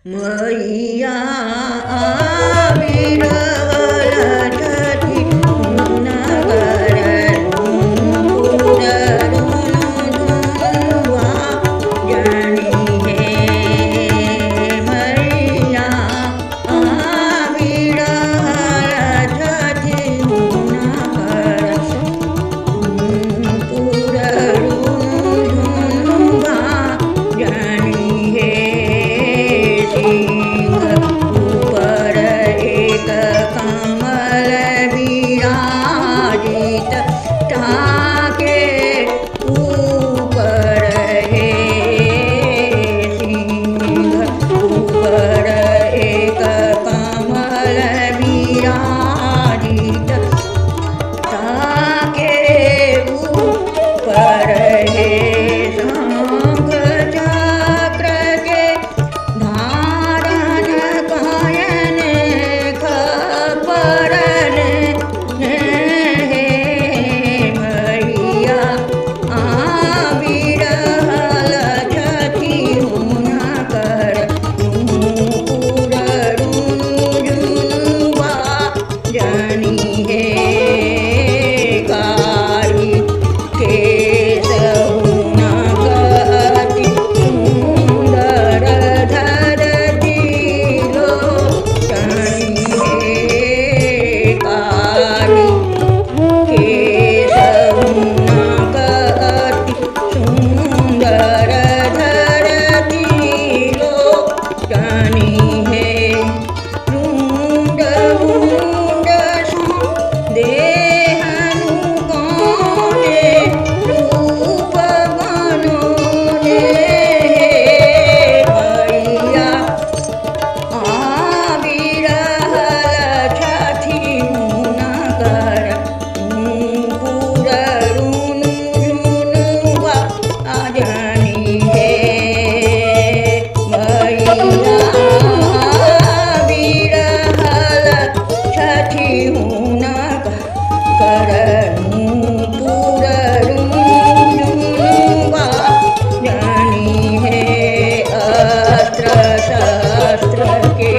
मैया आबि रहल छथि हुनकर नूपुर रुनझुनुआ जानी हे। मैया आबि रहल छथि हुनकर नूपुर रुनझुनुआ जानी हे। सिंह ऊपर एक कमल विराजित ताके ऊपर हे। सिंह ऊपर एक कमल विराजित ताके ऊपर हे। शंख चक्र के धारण कयने खपरन हे। मैया आबि रहल छथि हुनकर नूपुर रुनझुनुआ जानी हे। कारी केश हुनक अति सुन्दर धरती लोचनी हे। कारी केश हुनक अति सुन्दर धरती लोचनी हे। रुंड मुंड देहनु कोने रूप बनोने हे। मैया आबि रहल छथि हुनकर नूपुर रुनझुनुआ जानी हे। मैया आबि रहल छथि हुनकर नूपुर रुनझुनुआ जानी हे। अस्त्र शस्त्र के